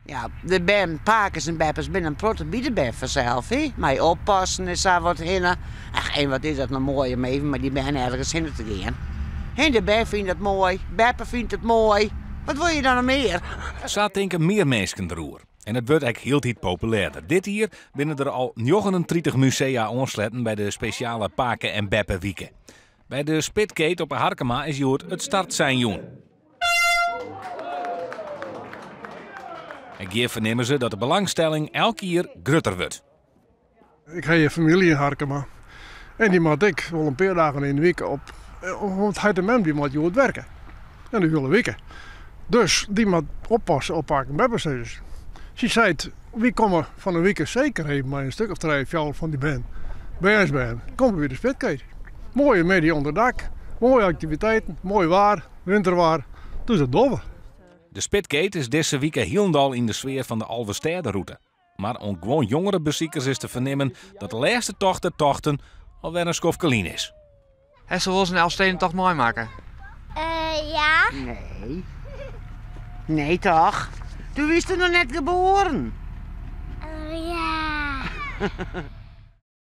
Ja, de bern, pakes en beppes binne in protte by de bern fansels, hè. Mei oppassen en sa wat hinne. Ach, en wat is dat no moai om even mei dy bern ergens hinne te gean. Hè, de bern fine it moai, beppe fynt it moai. Wat wol je dan noch mear? Sa tinke mear minsken deroer. En it wurdt ek hieltyd populêrder. Dit jier binne der al 39 musea oansletten by de spesjale Pake en Beppe Wike. By de Spitkeet op 'e Harkema is hjoed it startsein jûn. Ek hjir fernimme se dat de belangstelling elk jier grutter wurdt. Ik ha hjir famylje yn Harkema en dy moat ek wol in pear dagen yn de wike op, want heit en mem dy moat hjoed werke en de hiele wike. Dus dy moat oppasse op pake en beppe sizze se. Sy seit, wy komme fan 'e wike seker even mei in stik of trije, fjouwer fan dy bern, bernsbern, komme by de Spitkeet. Moaie middei ûnder dak, moaie aktiviteiten, moai waar, winterwaar, dus dat dogge we. De Spitkeet is dizze wike hielendal yn de sfear fan de Alvestêderûte. Mar oan guon jongere besikers is te fernimmen dat de lêste tocht der tochten alwer in skoftke lyn is. Hast al wolris in Elfstedentocht meimakke? Ja. Nee. Nee toch? Doe wiest noch net geboren. Ja.